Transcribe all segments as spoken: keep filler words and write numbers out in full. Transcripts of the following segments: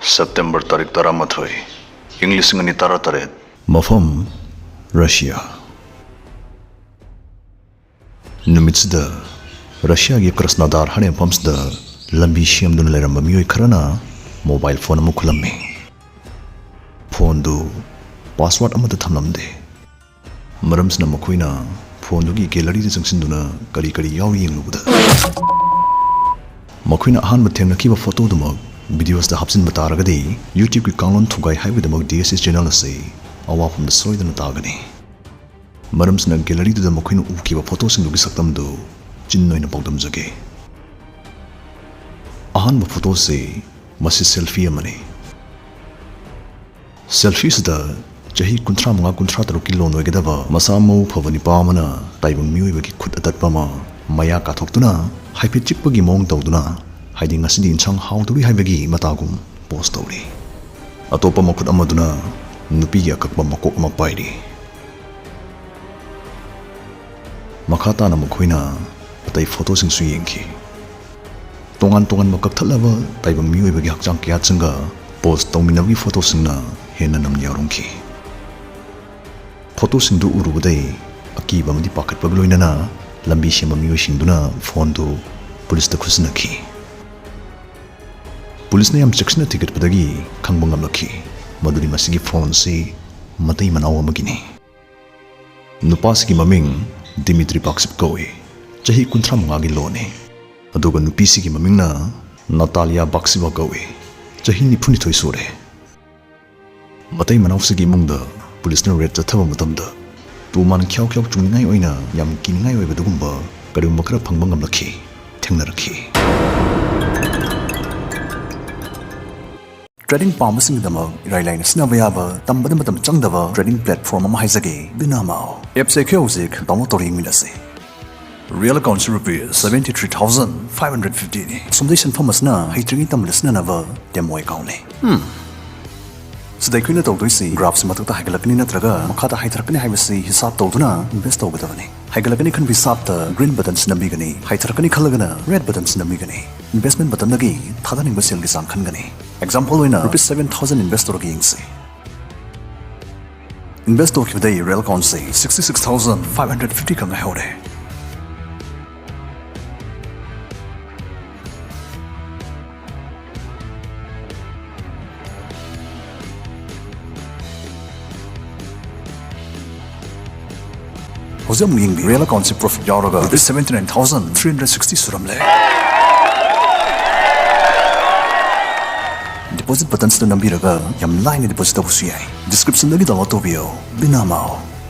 September ꯇꯥꯔꯤꯛ ꯇꯔꯥꯃꯥꯊꯣꯏ, ꯏꯪ ꯂꯤꯁꯤꯡ ꯑꯅꯤ ꯇꯔꯥꯇꯔꯦꯠ꯫ ꯃꯐꯝ: ꯔꯁꯤꯌꯥ꯫ ꯅꯨꯃꯤꯠꯁꯤꯗ ꯔꯁꯤꯌꯥꯒꯤ ꯀ꯭ꯔꯁꯅꯣꯗꯥꯔ ꯍꯥꯏꯔꯤꯕ ꯃꯐꯝꯁꯤꯗ ꯂꯝꯕꯤ ꯁꯦꯝꯗꯨꯅ ꯂꯩꯔꯝꯕ ꯃꯤꯑꯣꯏ ꯈꯔꯅ ꯃꯣꯕꯥꯏꯜ ꯐꯣꯟ ꯑꯃ ꯈꯨꯜꯂꯝꯃꯤ꯫ ꯐꯣꯟꯗꯨ ꯄꯥꯁꯋꯥꯔꯗ ꯑꯃꯠꯇ ꯊꯝꯂꯝꯗꯦ꯫ ꯃꯔꯝꯁꯤꯅ ꯃꯈꯣꯏꯅ ꯐꯣꯟꯗꯨꯒꯤ ꯒꯦꯂꯔꯤꯗ ꯆꯪꯁꯤꯟꯗꯨꯅ ꯀꯔꯤ ꯀꯔꯤ ꯌꯥꯎꯔꯤ ꯌꯦꯡꯂꯨꯕꯗ, ꯃꯈꯣꯏꯅ ꯑꯍꯥꯟꯕ ꯊꯦꯡꯅꯈꯤꯕ ꯐꯣꯇꯣꯗꯨꯃꯛ ꯚꯤꯗꯤꯑꯣꯁꯤꯗ ꯍꯥꯞꯆꯤꯟꯕ ꯇꯥꯔꯒꯗꯤ, YouTubeꯀꯤ ꯀꯥꯡꯂꯣꯟ ꯊꯨꯒꯥꯏ ꯍꯥꯏꯕꯒꯤꯗꯃꯛ DSS channel ꯑꯁꯤ ꯑꯋꯥꯐꯝꯗ ꯁꯣꯏꯗꯅ ꯇꯥꯒꯅꯤ꯫ ꯃꯔꯝꯁꯤꯅ ꯒꯦꯂꯔꯤꯗꯨꯗ ꯃꯈꯣꯏꯅ ꯎꯈꯤꯕ ꯐꯣꯇꯣꯁꯤꯡꯗꯨꯒꯤ ꯁꯛꯇꯝꯗꯨ ꯆꯤꯟ ꯑꯣꯏꯅ ꯄꯥꯎꯗꯝꯖꯒꯦ꯫ ꯑꯍꯥꯟꯕ ꯐꯣꯇꯣꯁꯤ, ꯃꯁꯤ ꯁꯦꯜꯐꯤ ꯑꯃꯅꯤ꯫ ꯁꯦꯜꯐꯤꯁꯤꯗ ꯆꯍꯤ ꯀꯨꯟꯊ꯭ꯔꯥ ꯃꯉꯥ ꯀꯨꯟꯊ꯭ꯔꯥ ꯇꯔꯨꯛꯀꯤ ꯂꯣꯟ ꯑꯣꯏꯒꯗꯕ ꯃꯁꯥ ꯃꯎ ꯐꯕ ꯅꯨꯄꯥ ꯑꯃꯅ ꯇꯥꯏꯕꯪ ꯃꯤꯑꯣꯏꯕꯒꯤ ꯈꯨꯠ ꯑꯇꯠꯄ ꯑꯃ ꯃꯌꯥ ꯀꯥꯊꯣꯛꯇꯨꯅ ꯍꯥꯏꯐꯦꯠ ꯆꯤꯛꯄꯒꯤ ꯃꯑꯣꯡ ꯇꯧꯗꯨꯅ, ꯍꯥꯏꯗꯤ ꯉꯁꯤꯗꯤ ꯏꯟꯁꯥꯡ ꯍꯥꯎꯗꯧꯔꯤ ꯍꯥꯏꯕꯒꯤ ꯃꯇꯥꯒꯨꯝ ꯄꯣꯁ ꯇꯧꯔꯤ꯫ ꯑꯇꯣꯞꯄ ꯃꯈꯨꯠ ꯑꯃꯗꯨꯅ ꯅꯨꯄꯤꯒꯤ ꯑꯀꯛꯄ ꯃꯀꯣꯛ ꯑꯃ ꯄꯥꯏꯔꯤ꯫ ꯃꯈꯥ ꯇꯥꯅ ꯃꯈꯣꯏꯅ ꯑꯇꯩ ꯐꯣꯇꯣꯁꯤꯡꯁꯨ ꯌꯦꯡꯈꯤ꯫ ꯇꯣꯉꯥꯟ ꯇꯣꯉꯥꯟꯕ ꯀꯛꯊꯠꯂꯕ ꯇꯥꯏꯕꯪ ꯃꯤꯑꯣꯏꯕꯒꯤ ꯍꯛꯆꯥꯡ ꯀꯌꯥꯠꯁꯤꯡꯒ ꯄꯣꯁ ꯇꯧꯃꯤꯟꯅꯕꯒꯤ ꯐꯣꯇꯣꯁꯤꯡꯅ ꯍꯦꯟꯅ ꯅꯝꯅ ꯌꯥꯎꯔꯝꯈꯤ꯫ ꯐꯣꯇꯣꯁꯤꯡꯗꯨ ꯎꯔꯨꯕꯗꯩ ꯑꯀꯤꯕ ꯑꯃꯗꯤ ꯄꯥꯈꯠꯄꯒ ꯂꯣꯏꯅꯅ ꯂꯝꯕꯤ ꯁꯦꯝꯕ ꯃꯤꯑꯣꯏꯁꯤꯡꯗꯨꯅ ꯐꯣꯟꯗꯨ ꯄꯨꯂꯤꯁꯇ ꯈꯨꯠꯁꯤꯟꯅꯈꯤ꯫ ꯄꯨꯂꯤꯁꯅ ꯌꯥꯝ ꯆꯦꯛꯁꯤꯟꯅ ꯊꯤꯒꯠꯄꯗꯒꯤ ꯈꯪꯕ ꯉꯝꯂꯛꯈꯤ ꯃꯗꯨꯗꯤ ꯃꯁꯤꯒꯤ ꯐꯣꯟꯁꯤ ꯃꯇꯩ ꯃꯅꯥꯎ ꯑꯃꯒꯤꯅꯤ꯫ ꯅꯨꯄꯥꯁꯤꯒꯤ ꯃꯃꯤꯡ ꯗꯤꯃꯤꯇ꯭ꯔꯤ ꯕꯥꯛꯁꯤꯞ ꯀꯧꯏ꯫ ꯆꯍꯤ ꯀꯨꯟꯊ꯭ꯔꯥ ꯃꯉꯥꯒꯤ ꯂꯣꯅꯤ꯫ ꯑꯗꯨꯒ ꯅꯨꯄꯤꯁꯤꯒꯤ ꯃꯃꯤꯡꯅ ꯅꯥꯇꯥꯂꯤꯌꯥ ꯕꯥꯛꯁꯤꯕꯥ ꯀꯧꯏ꯫ ꯆꯍꯤ ꯅꯤꯐꯨꯅꯤꯊꯣꯏ ꯁꯨꯔꯦ꯫ ꯃꯇꯩ ꯃꯅꯥꯎꯁꯤꯒꯤ ꯏꯃꯨꯡꯗ ꯄꯨꯂꯤꯁꯅ ꯔꯦꯗ ꯆꯠꯊꯕ ꯃꯇꯝꯗ ꯇꯨ ꯃꯥꯟ ꯈ꯭ꯌꯥꯎ ꯈ꯭ꯌꯥꯎ ꯆꯨꯡꯅꯤꯡꯉꯥꯏ ꯑꯣꯏꯅ ꯌꯥꯝ ꯀꯤꯅꯤꯡꯉꯥꯏ ꯑꯣꯏꯕ ꯑꯗꯨꯒꯨꯝꯕ ꯀꯔꯤꯒꯨꯝꯕ ꯈꯔ ꯐꯪꯕ ꯉꯝꯂꯛꯈꯤ, ꯊꯦꯡꯅꯔꯛꯈꯤ꯫ ꯇ꯭ꯔꯦꯗꯤꯡ ꯄꯥꯝꯕꯁꯤꯡꯒꯤꯗꯃꯛ ꯏꯔꯥꯏ ꯂꯥꯏꯅ ꯁꯤꯖꯤꯟꯅꯕ ꯌꯥꯕ, ꯇꯝꯕꯗ ꯃꯇꯝ ꯆꯪꯗꯕ ꯇ꯭ꯔꯦꯗꯤꯡ ꯄ꯭ꯂꯦꯠꯐꯣꯔꯝ ꯑꯃ ꯍꯥꯏꯖꯒꯦ, ꯕꯤꯅꯥꯃꯥꯎ꯫ ꯑꯦꯞꯁꯦ ꯑꯩꯈꯣꯏ ꯍꯧꯖꯤꯛ ꯗꯥꯎꯟꯂꯣꯗ ꯇꯧꯔ ꯌꯦꯡꯃꯤꯟꯅꯁꯤ꯫ ꯔꯤꯌꯦꯜ ꯑꯦꯀꯥꯎꯟꯁꯤ rupees seventy three thousand five hundred ꯐꯤꯐꯇꯤꯅꯤ꯫ ꯑꯁꯣꯝꯗꯩ ꯁꯦꯟꯐꯝ ꯑꯁꯤꯅ ꯍꯩꯇ꯭ꯔꯤꯉꯩ ꯇꯝꯕꯗ ꯁꯤꯖꯤꯟꯅꯅꯕ ꯗꯦꯃꯣ ꯑꯦꯀꯥꯎꯟꯅꯤ꯫ ꯁꯤꯗ ꯑꯩꯈꯣꯏꯅ ꯇꯧꯗꯣꯏꯁꯤ ꯒ꯭ꯔꯥꯐꯁꯤ ꯃꯊꯛꯇ ꯍꯥꯏꯒꯠꯂꯛꯀꯅꯤ ꯅꯠꯇ꯭ꯔꯒ ꯃꯈꯥꯗ ꯍꯥꯏꯊꯔꯛꯀꯅꯤ ꯍꯥꯏꯕꯁꯤ ꯍꯤꯁꯥꯕ ꯇꯧꯗꯨꯅ ꯏꯟꯚꯦꯁ ꯇꯧꯒꯗꯕꯅꯤ꯫ ꯍꯥꯏꯒꯠꯂꯛꯀꯅꯤ ꯈꯟꯕ ꯍꯤꯁꯥꯕꯇ ꯒ꯭ꯔꯤꯟ ꯕꯇꯟꯁꯤ ꯅꯝꯕꯤꯒꯅꯤ, ꯍꯥꯏꯊꯔꯛꯀꯅꯤ ꯈꯜꯂꯒꯅ ꯔꯦꯗ ꯕꯇꯟꯁꯤ ꯅꯝꯕꯤꯒꯅꯤ꯫ ꯏꯟꯚꯦꯁꯃꯦꯟ ꯕꯇꯟꯗꯒꯤ ꯊꯥꯗꯅꯤꯡꯕ ꯁꯦꯜꯒꯤ ꯆꯥꯡ ꯈꯟꯒꯅꯤ꯫ ꯑꯦꯛꯖꯥꯝꯄꯜ ꯑꯣꯏꯅ ꯔꯨꯄꯤꯁ ꯁꯚꯦꯟ ꯊꯥꯎꯖꯟ ꯏꯟꯚꯦꯁ ꯇꯧꯔꯒ ꯌꯦꯡꯁꯤ꯫ ꯏꯟꯚꯦꯁ ꯇꯧꯈꯤꯕꯗꯒꯤ ꯔꯤꯌꯦꯜ ꯑꯦꯀꯥꯎꯟꯁꯦ sixty six thousand five hundred fifty ꯈꯛ ꯉꯥꯏꯍꯧꯔꯦ꯫ ꯍꯧꯖꯤꯛ ꯑꯃꯨꯛ ꯌꯦꯡꯕꯤꯌꯨ, ꯔꯤꯌꯦꯜ ꯑꯦꯀꯥꯎꯟꯁꯤ ꯄ꯭ꯔꯣꯐꯤꯠ ꯌꯥꯎꯔꯒ rupees seventy nine thousand three hundred sixty ꯁꯨꯔꯝꯂꯦ꯫ ꯗꯤꯄꯣꯖꯤꯠ ꯕꯇꯟꯁꯤꯗ ꯅꯝꯕꯤꯔꯒ ꯌꯥꯝ ꯂꯥꯏꯅ ꯗꯤꯄꯣꯖꯤꯠ ꯇꯧꯕꯁꯨ ꯌꯥꯏ꯫ ꯗꯤꯁꯀ꯭ꯔꯤꯞꯁꯟꯗꯒꯤ ꯗꯥꯎꯟꯂꯣꯗ ꯇꯧꯕꯤꯌꯨ꯫ ꯕꯤꯅꯥꯃꯥꯎ꯫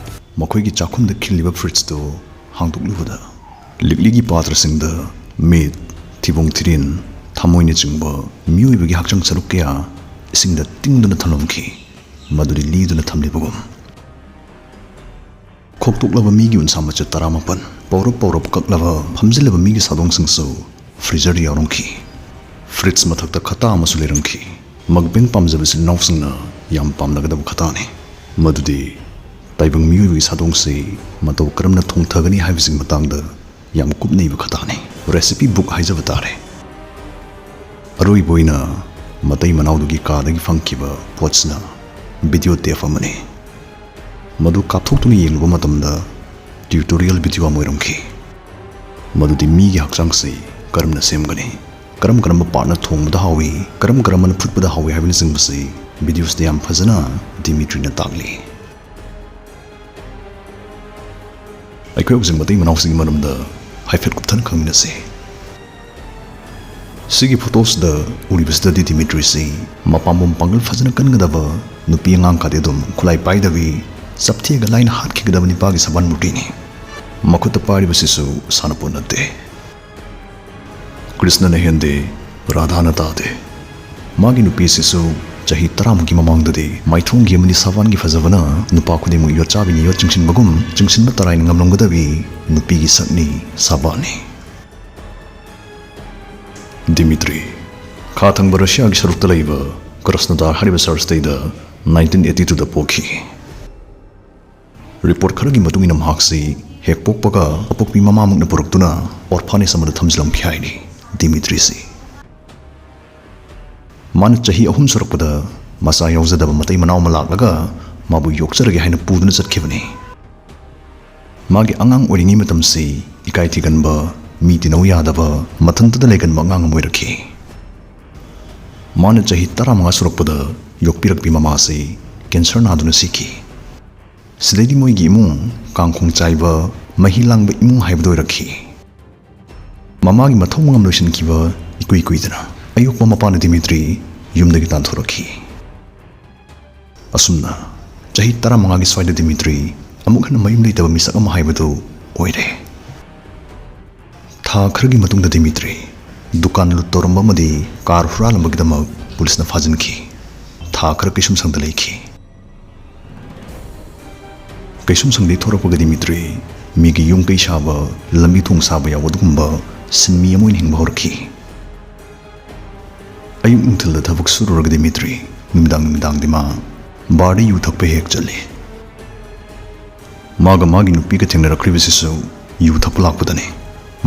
ꯃꯈꯣꯏꯒꯤ ꯆꯥꯛꯈꯨꯝꯗ ꯈꯤꯜꯂꯤꯕ ꯐ꯭ꯔꯤꯖꯇꯨ ꯍꯥꯡꯗꯣꯛꯂꯨꯕꯗ ꯂꯤꯛꯂꯤꯒꯤ ꯄꯥꯇ꯭ꯔꯁꯤꯡꯗ ꯃꯤꯠ, ꯊꯤꯕꯣꯡ ꯊꯤꯔꯤꯟ, ꯊꯃꯣꯏꯅꯆꯤꯡꯕ ꯃꯤꯑꯣꯏꯕꯒꯤ ꯍꯛꯆꯥꯡ ꯁꯔꯨꯛ ꯀꯌꯥ ꯏꯁꯤꯡꯗ ꯇꯤꯡꯗꯨꯅ ꯊꯝꯂꯝꯈꯤ, ꯃꯗꯨꯗꯤ ꯂꯤꯗꯨꯅ ꯊꯝꯂꯤꯕꯒꯨꯝ꯫ ꯈꯣꯛꯇꯣꯛꯂꯕ ꯃꯤꯒꯤ ꯎꯟꯁꯥ ꯃꯆꯦꯠ ꯇꯔꯥꯃꯥꯄꯟ, ꯄꯧꯔꯞ ꯄꯧꯔꯞ ꯀꯛꯂꯕ ꯐꯝꯖꯤꯜꯂꯕ ꯃꯤꯒꯤ ꯁꯥꯗꯣꯡꯁꯤꯡꯁꯨ ꯐ꯭ꯔꯤꯖꯔꯗ ꯌꯥꯎꯔꯝꯈꯤ꯫ ꯐ꯭ꯔꯤꯖ ꯃꯊꯛꯇ ꯈꯇꯥ ꯑꯃꯁꯨ ꯂꯩꯔꯝꯈꯤ꯫ ꯃꯛꯕꯦꯡ ꯄꯥꯝꯖꯕ ꯏꯆꯤꯜ ꯏꯅꯥꯎꯁꯤꯡꯅ ꯌꯥꯝ ꯄꯥꯝꯅꯒꯗꯕ ꯈꯇꯥꯅꯤ꯫ ꯃꯗꯨꯗꯤ ꯇꯥꯏꯕꯪ ꯃꯤꯑꯣꯏꯕꯒꯤ ꯁꯥꯗꯣꯡꯁꯤ ꯃꯇꯧ ꯀꯔꯝꯅ ꯊꯣꯡꯊꯒꯅꯤ ꯍꯥꯏꯕꯁꯤꯒꯤ ꯃꯇꯥꯡꯗ ꯌꯥꯝ ꯀꯨꯞꯅ ꯏꯕ ꯈꯇꯥꯅꯤ꯫ ꯔꯦꯁꯤꯄꯤ ꯕꯨꯛ ꯍꯥꯏꯖꯕ ꯇꯥꯔꯦ꯫ ꯑꯔꯣꯏꯕ ꯑꯣꯏꯅ ꯃꯇꯩ ꯃꯅꯥꯎꯗꯨꯒꯤ ꯀꯥꯗꯒꯤ ꯐꯪꯈꯤꯕ ꯄꯣꯠꯁꯤꯅ ꯚꯤꯗꯤꯑꯣ ꯇꯦꯞ ꯑꯃꯅꯤ꯫ ꯃꯗꯨ ꯀꯥꯞꯊꯣꯛꯇꯨꯅ ꯌꯦꯡꯂꯨꯕ ꯃꯇꯝꯗ ꯇ꯭ꯌꯨꯇꯣꯔꯤꯌꯦꯜ ꯚꯤꯗꯤꯑꯣ ꯑꯃ ꯑꯣꯏꯔꯝꯈꯤ꯫ ꯃꯗꯨꯗꯤ ꯃꯤꯒꯤ ꯍꯛꯆꯥꯡꯁꯤ ꯀꯔꯝꯅ ꯁꯦꯝꯒꯅꯤ, ꯀꯔꯝ ꯀꯔꯝꯕ ꯄꯥꯔꯠꯅ ꯊꯣꯡꯕꯗ ꯍꯥꯎꯏ, ꯀꯔꯝ ꯀꯔꯝꯕꯅ ꯐꯨꯠꯄꯗ ꯍꯥꯎꯏ ꯍꯥꯏꯕꯅꯆꯤꯡꯕꯁꯤ ꯚꯤꯗꯤꯑꯣꯁꯤꯗ ꯌꯥꯝ ꯐꯖꯅ ꯗꯤꯃꯤꯇ꯭ꯔꯤꯅ ꯇꯥꯛꯂꯤ꯫ ꯑꯩꯈꯣꯏ ꯍꯧꯖꯤꯛ ꯃꯇꯩ ꯃꯅꯥꯎꯁꯤꯡꯒꯤ ꯃꯔꯝꯗ ꯍꯥꯏꯐꯦꯠ ꯀꯨꯞꯊꯅ ꯈꯪꯃꯤꯟꯅꯁꯤ꯫ ꯁꯤꯒꯤ ꯐꯣꯇꯣꯁꯤꯗ ꯎꯔꯤꯕꯁꯤꯗꯗꯤ ꯗꯤꯃꯤꯇ꯭ꯔꯤꯁꯤ ꯃꯄꯥꯝꯕꯣꯝ ꯄꯥꯡꯒꯜ ꯐꯖꯅ ꯀꯟꯒꯗꯕ ꯅꯨꯄꯤ ꯑꯉꯥꯡ ꯈꯥꯗꯤ ꯑꯗꯨꯝ ꯈꯨꯠꯂꯥꯏ ꯄꯥꯏꯗꯕꯤ ꯆꯞꯊꯦꯒ ꯂꯥꯏꯅ ꯍꯥꯠꯈꯤꯒꯗꯕ ꯅꯤꯄꯥꯒꯤ ꯁꯕꯥꯟ ꯃꯨꯔꯇꯤꯅꯤ꯫ ꯃꯈꯨꯠꯇ ꯄꯥꯏꯔꯤꯕꯁꯤꯁꯨ ꯁꯥꯟꯅꯄꯣꯠ ꯅꯠꯇꯦ꯫ ꯀ꯭ꯔꯤꯁꯅꯅ ꯍꯦꯟꯗꯦ, ꯔꯥꯙꯥꯅ ꯇꯥꯗꯦ꯫ ꯃꯥꯒꯤ ꯅꯨꯄꯤꯁꯤꯁꯨ ꯆꯍꯤ ꯇꯔꯥꯃꯨꯛꯀꯤ ꯃꯃꯥꯡꯗꯗꯤ ꯃꯥꯏꯊꯣꯡꯒꯤ ꯑꯃꯗꯤ ꯁꯕꯥꯟꯒꯤ ꯐꯖꯕꯅ ꯅꯨꯄꯥ ꯈꯨꯗꯤꯡꯃꯛ ꯌꯣꯠꯆꯥꯕꯤꯅ ꯌꯣꯠ ꯆꯤꯡꯁꯤꯟꯕꯒꯨꯝ ꯆꯤꯡꯁꯤꯟꯕ ꯇꯔꯥꯏꯅ ꯉꯝꯂꯝꯒꯗꯕꯤ ꯅꯨꯄꯤꯒꯤ ꯁꯛꯅꯤ ꯁꯕꯥꯟꯅꯤ꯫ ꯗꯤꯃꯤꯇ꯭ꯔꯤ, ꯈꯥ ꯊꯪꯕ ꯔꯁꯤꯌꯥꯒꯤ ꯁꯔꯨꯛꯇ ꯂꯩꯕ ꯀ꯭ꯔꯁꯅꯣꯗꯥꯔ ꯍꯥꯏꯔꯤꯕ ꯁꯍꯔꯁꯤꯗꯩꯗ ꯅꯥꯏꯟꯇꯤꯟ ꯑꯩꯠꯇꯤ ꯇꯨꯗ ꯄꯣꯛꯈꯤ꯫ ꯔꯤꯄꯣꯔꯠ ꯈꯔꯒꯤ ꯃꯇꯨꯡ ꯏꯟꯅ ꯃꯍꯥꯛꯁꯤ ꯍꯦꯛ ꯄꯣꯛꯄꯒ ꯑꯄꯣꯛꯄꯤ ꯃꯃꯥꯃꯛꯅ ꯄꯨꯔꯛꯇꯨꯅ ꯑꯣꯔꯐꯥꯅꯦꯖ ꯑꯃꯗ ꯊꯝꯖꯤꯜꯂꯝꯈꯤ ꯍꯥꯏꯔꯤ꯫ ꯗꯤꯃꯤꯇ꯭ꯔꯤꯁꯤ ꯃꯥꯅ ꯆꯍꯤ ꯑꯍꯨꯝ ꯁꯨꯔꯛꯄꯗ ꯃꯆꯥ ꯌꯥꯎꯖꯗꯕ ꯃꯇꯩ ꯃꯅꯥꯎ ꯑꯃ ꯂꯥꯛꯂꯒ ꯃꯥꯕꯨ ꯌꯣꯛꯆꯔꯒꯦ ꯍꯥꯏꯅ ꯄꯨꯗꯨꯅ ꯆꯠꯈꯤꯕꯅꯤ꯫ ꯃꯥꯒꯤ ꯑꯉꯥꯡ ꯑꯣꯏꯔꯤꯉꯩ ꯃꯇꯝꯁꯤ ꯏꯀꯥꯏ ꯊꯤꯒꯟꯕ, ꯃꯤ ꯇꯤꯟꯅꯧ ꯌꯥꯗꯕ, ꯃꯊꯟꯇꯗ ꯂꯩꯒꯟꯕ ꯑꯉꯥꯡ ꯑꯃ ꯑꯣꯏꯔꯛꯈꯤ꯫ ꯃꯥꯅ ꯆꯍꯤ ꯇꯔꯥꯃꯉꯥ ꯁꯨꯔꯛꯄꯗ ꯌꯣꯛꯄꯤꯔꯛꯄꯤ ꯃꯃꯥꯁꯤ ꯀꯦꯟꯁꯔ ꯅꯥꯗꯨꯅ ꯁꯤꯈꯤ꯫ ꯁꯤꯗꯩꯗꯤ ꯃꯣꯏꯒꯤ ꯏꯃꯨꯡ ꯀꯥꯡꯈꯣꯡ ꯆꯥꯏꯕ, ꯃꯍꯤ ꯂꯥꯡꯕ ꯏꯃꯨꯡ ꯍꯥꯏꯕꯗꯨ ꯑꯣꯏꯔꯛꯈꯤ꯫ ꯃꯃꯥꯒꯤ ꯃꯊꯧ ꯃꯉꯝ ꯂꯣꯏꯁꯤꯟꯈꯤꯕ ꯏꯀꯨꯏ ꯀꯨꯏꯗꯅ ꯑꯌꯣꯛꯄ ꯃꯄꯥꯅ ꯗꯤꯃꯤꯇ꯭ꯔꯤ ꯌꯨꯝꯗꯒꯤ ꯇꯥꯟꯊꯣꯔꯛꯈꯤ꯫ ꯑꯁꯨꯝꯅ ꯆꯍꯤ ꯇꯔꯥꯃꯉꯥꯒꯤ ꯁ꯭ꯋꯥꯏꯗ ꯗꯤꯃꯤꯇ꯭ꯔꯤ ꯑꯃꯨꯛ ꯍꯟꯅ ꯃꯌꯨꯝ ꯂꯩꯇꯕ ꯃꯤꯁꯛ ꯑꯃ ꯍꯥꯏꯕꯗꯨ ꯑꯣꯏꯔꯦ꯫ ꯊꯥ ꯈꯔꯒꯤ ꯃꯇꯨꯡꯗ ꯗꯤꯃꯤꯇ꯭ꯔꯤ ꯗꯨꯀꯥꯟ ꯂꯨꯠ ꯇꯧꯔꯝꯕ ꯑꯃꯗꯤ ꯀꯥꯔ ꯍꯨꯔꯥꯜꯂꯝꯕꯒꯤꯗꯃꯛ ꯄꯨꯂꯤꯁꯅ ꯐꯥꯖꯤꯟꯈꯤ꯫ ꯊꯥ ꯈꯔ ꯀꯩꯁꯨꯝꯁꯪꯗ ꯂꯩꯈꯤ꯫ ꯀꯩꯁꯨꯝꯁꯪꯗꯒꯤ ꯊꯣꯔꯛꯄꯒ ꯗꯤꯃꯤꯇ꯭ꯔꯤ ꯃꯤꯒꯤ ꯌꯨꯝ ꯀꯩ ꯁꯥꯕ, ꯂꯝꯕꯤ ꯊꯣꯡ ꯁꯥꯕ ꯌꯥꯎꯕ ꯑꯗꯨꯒꯨꯝꯕ ꯁꯤꯟꯃꯤ ꯑꯃ ꯑꯣꯏꯅ ꯍꯤꯡꯕ ꯍꯧꯔꯛꯈꯤ꯫ ꯑꯌꯨꯛ ꯅꯨꯡꯊꯤꯜꯗ ꯊꯕꯛ ꯁꯨꯔꯨꯔꯒ ꯗꯤꯃꯤꯇ꯭ꯔꯤ ꯅꯨꯃꯤꯗꯥꯡ ꯅꯨꯃꯤꯗꯥꯡꯗꯤ ꯃꯥ ꯕꯥꯔꯗ ꯌꯨ ꯊꯛꯄ ꯍꯦꯛ ꯆꯠꯂꯤ꯫ ꯃꯥꯒ ꯃꯥꯒꯤ ꯅꯨꯄꯤꯒ ꯊꯦꯡꯅꯔꯛꯈ꯭ꯔꯤꯕꯁꯤꯁꯨ ꯌꯨ ꯊꯛꯄ ꯂꯥꯛꯄꯗꯅꯤ꯫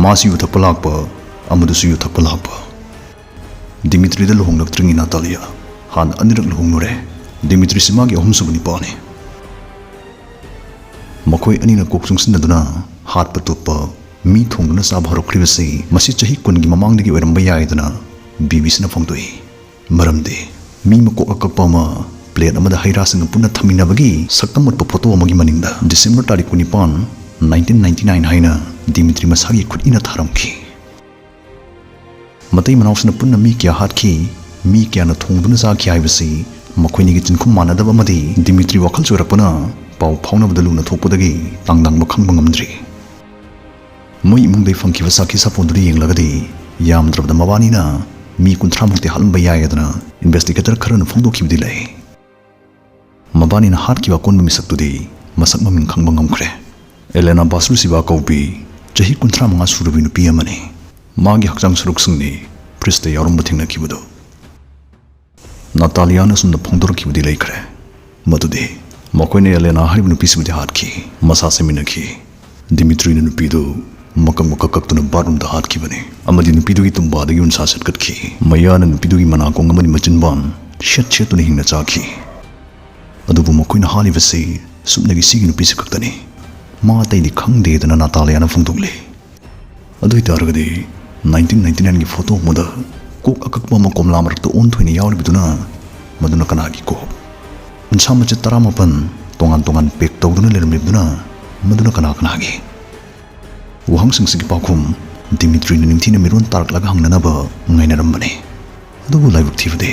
ꯃꯥꯁꯨ ꯌꯨ ꯊꯛꯄ ꯂꯥꯛꯄ, ꯑꯃꯗꯨꯁꯨ ꯌꯨ ꯊꯛꯄ ꯂꯥꯛꯄ꯫ ꯗꯤꯃꯤꯇ꯭ꯔꯤꯗ ꯂꯨꯍꯣꯡꯂꯛꯇ꯭ꯔꯤꯉꯩ ꯅꯥꯇꯥꯂꯤꯌꯥ ꯍꯥꯟꯅ ꯑꯅꯤꯔꯛ ꯂꯨꯍꯣꯡꯂꯨꯔꯦ꯫ ꯗꯤꯃꯤꯇ꯭ꯔꯤꯁꯤ ꯃꯥꯒꯤ ꯑꯍꯨꯝꯁꯨꯕ ꯅꯤꯄꯥꯅꯤ꯫ ꯃꯈꯣꯏ ꯑꯅꯤꯅ ꯀꯣꯛ ꯆꯨꯡꯁꯤꯟꯅꯗꯨꯅ ꯍꯥꯠꯄ ꯇꯨꯞꯄ, ꯃꯤ ꯊꯣꯡꯗꯨꯅ ꯆꯥꯕ ꯍꯧꯔꯛꯈ꯭ꯔꯤꯕꯁꯤ ꯃꯁꯤ ꯆꯍꯤ ꯀꯨꯟꯒꯤ ꯃꯃꯥꯡꯗꯒꯤ ꯑꯣꯏꯔꯝꯕ ꯌꯥꯏꯗꯅ ꯕꯤ ꯕꯤ ꯁꯤꯅ ꯐꯣꯡꯗꯣꯛꯏ꯫ ꯃꯔꯝꯗꯤ ꯃꯤ ꯃꯀꯣꯛ ꯑꯀꯛꯄ ꯑꯃ ꯄ꯭ꯂꯦꯠ ꯑꯃꯗ ꯍꯩ ꯔꯥꯁꯤꯡꯒ ꯄꯨꯟꯅ ꯊꯝꯃꯤꯟꯅꯕꯒꯤ ꯁꯛꯇꯝ ꯎꯠꯄ ꯐꯣꯇꯣ ꯑꯃꯒꯤ ꯃꯅꯤꯡꯗ ꯗꯤꯁꯦꯝꯕꯔ ꯇꯥꯔꯤꯛ ꯀꯨꯟꯅꯤꯄꯥꯟ, ꯅꯥꯏꯟꯇꯤꯟ ꯅꯥꯏꯟꯇꯤ ꯅꯥꯏꯟ ꯍꯥꯏꯅ ꯗꯤꯃꯤꯇ꯭ꯔꯤ ꯃꯁꯥꯒꯤ ꯈꯨꯠ ꯏꯅ ꯊꯥꯔꯝꯈꯤ꯫ ꯃꯇꯩ ꯃꯅꯥꯎꯁꯤꯅ ꯄꯨꯟꯅ ꯃꯤ ꯀꯌꯥ ꯍꯥꯠꯈꯤ, ꯃꯤ ꯀꯌꯥꯅ ꯊꯣꯡꯗꯨꯅ ꯆꯥꯈꯤ ꯍꯥꯏꯕꯁꯤ ꯃꯈꯣꯏꯅꯤꯒꯤ ꯆꯤꯟꯈꯨꯝ ꯃꯥꯟꯅꯗꯕ ꯑꯃꯗꯤ ꯗꯤꯃꯤꯇ꯭ꯔꯤ ꯋꯥꯈꯜ ꯆꯣꯏꯔꯛꯄꯅ ꯄꯥꯎ ꯐꯥꯎꯅꯕꯗ ꯂꯨꯅ ꯊꯣꯛꯄꯗꯒꯤ ꯇꯥꯡꯗꯥꯡꯕ ꯈꯪꯕ ꯉꯝꯗ꯭ꯔꯤ꯫ ꯃꯣꯏ ꯏꯃꯨꯡꯗꯒꯤ ꯐꯪꯈꯤꯕ ꯁꯥꯈꯤ ꯁꯥꯄꯣꯟꯗꯨꯗ ꯌꯦꯡꯂꯒꯗꯤ ꯌꯥꯝꯗ꯭ꯔꯕꯗ ꯃꯕꯥꯅꯤꯅ ꯃꯤ ꯀꯨꯟꯊ꯭ꯔꯥ ꯃꯨꯛꯇꯤ ꯍꯥꯠꯂꯝꯕ ꯌꯥꯏꯗꯅ ꯏꯟꯚꯦꯁꯇꯤꯒꯦꯇꯔ ꯈꯔꯅ ꯐꯣꯡꯗꯣꯛꯈꯤꯕꯗꯤ ꯂꯩ꯫ ꯃꯕꯥꯅꯤꯅ ꯍꯥꯠꯈꯤꯕ ꯑꯀꯣꯟꯕ ꯃꯤꯁꯛꯇꯨꯗꯤ ꯃꯁꯛ ꯃꯃꯤꯡ ꯈꯪꯕ ꯉꯝꯈ꯭ꯔꯦ꯫ ꯑꯦꯂꯦꯅꯥ ꯕꯥꯁ꯭ꯔꯨꯁꯤꯕꯥ ꯀꯧꯕꯤ ꯆꯍꯤ ꯀꯨꯟꯊ꯭ꯔꯥ ꯃꯉꯥ ꯁꯨꯔꯕꯤ ꯅꯨꯄꯤ ꯑꯃꯅꯤ꯫ ꯃꯥꯒꯤ ꯍꯛꯆꯥꯡ ꯁꯔꯨꯛꯁꯤꯡꯅꯤ ꯐ꯭ꯔꯤꯖꯇ ꯌꯥꯎꯔꯝꯕ ꯊꯦꯡꯅꯈꯤꯕꯗꯨ꯫ ꯅꯥꯇꯥꯂꯤꯌꯥꯅ ꯑꯁꯨꯝꯅ ꯐꯣꯡꯗꯣꯔꯛꯈꯤꯕꯗꯤ ꯂꯩꯈ꯭ꯔꯦ, ꯃꯗꯨꯗꯤ ꯃꯈꯣꯏꯅ ꯑꯦꯂꯦꯅꯥ ꯍꯥꯏꯔꯤꯕ ꯅꯨꯄꯤꯁꯤꯕꯨꯗꯤ ꯍꯥꯠꯈꯤ, ꯃꯁꯥ ꯁꯦꯝꯃꯤꯟꯅꯈꯤ꯫ ꯗꯤꯃꯤꯇ꯭ꯔꯤꯅ ꯅꯨꯄꯤꯗꯨ ꯃꯀꯛ ꯃꯀꯛ ꯀꯛꯇꯨꯅ ꯕꯥꯠꯔꯨꯝꯗ ꯍꯥꯠꯈꯤꯕꯅꯤ꯫ ꯑꯃꯗꯤ ꯅꯨꯄꯤꯗꯨꯒꯤ ꯇꯨꯝꯕꯥꯗꯒꯤ ꯎꯟꯁꯥ ꯁꯠꯀꯠꯈꯤ꯫ ꯃꯌꯥꯅ ꯅꯨꯄꯤꯗꯨꯒꯤ ꯃꯅꯥꯀꯣꯡ ꯑꯃꯗꯤ ꯃꯆꯤꯟꯕꯥꯟ ꯁꯦꯠ ꯁꯦꯠꯇꯨꯅ ꯍꯤꯡꯅ ꯆꯥꯈꯤ꯫ ꯑꯗꯨꯕꯨ ꯃꯈꯣꯏꯅ ꯍꯥꯠꯂꯤꯕꯁꯤ ꯁꯨꯞꯅꯒꯤ ꯁꯤꯒꯤ ꯅꯨꯄꯤꯁꯤ ꯈꯛꯇꯅꯤ꯫ ꯃꯥ ꯑꯇꯩꯗꯤ ꯈꯪꯗꯦꯗꯅ ꯅꯥꯇꯥꯂꯤꯌꯥꯅ ꯐꯣꯡꯗꯣꯛꯂꯤ꯫ ꯑꯗꯨ ꯑꯣꯏꯇꯥꯔꯒꯗꯤ nineteen ninety nine ꯒꯤ ꯐꯣꯇꯣ ꯑꯃꯗ ꯀꯣꯛ ꯑꯀꯛꯄ ꯑꯃ ꯀꯣꯝꯂꯥ ꯃꯔꯛꯇ ꯑꯣꯟꯊꯣꯏꯅ ꯌꯥꯎꯔꯤꯕꯗꯨꯅ ꯃꯗꯨꯅ ꯀꯅꯥꯒꯤ ꯀꯣꯛ? ꯎꯟꯁꯥ ꯃꯆꯦꯠ ꯇꯔꯥꯃꯥꯄꯟ ꯇꯣꯉꯥꯟ ꯇꯣꯉꯥꯟ ꯄꯦꯛ ꯇꯧꯗꯨꯅ ꯂꯩꯔꯝꯂꯤꯕꯗꯨꯅ ꯃꯗꯨꯅ ꯀꯅꯥ ꯀꯅꯥꯒꯤ? ꯋꯥꯍꯪꯁꯤꯡꯁꯤꯒꯤ ꯄꯥꯎꯈꯨꯝ ꯗꯤꯃꯤꯇ꯭ꯔꯤꯅ ꯅꯤꯡꯊꯤꯅ ꯃꯤꯔꯣꯟ ꯇꯥꯔꯛꯂꯒ ꯍꯪꯅꯅꯕ ꯉꯥꯏꯅꯔꯝꯕꯅꯤ꯫ ꯑꯗꯨꯕꯨ ꯂꯥꯏꯕꯛ ꯊꯤꯕꯗꯤ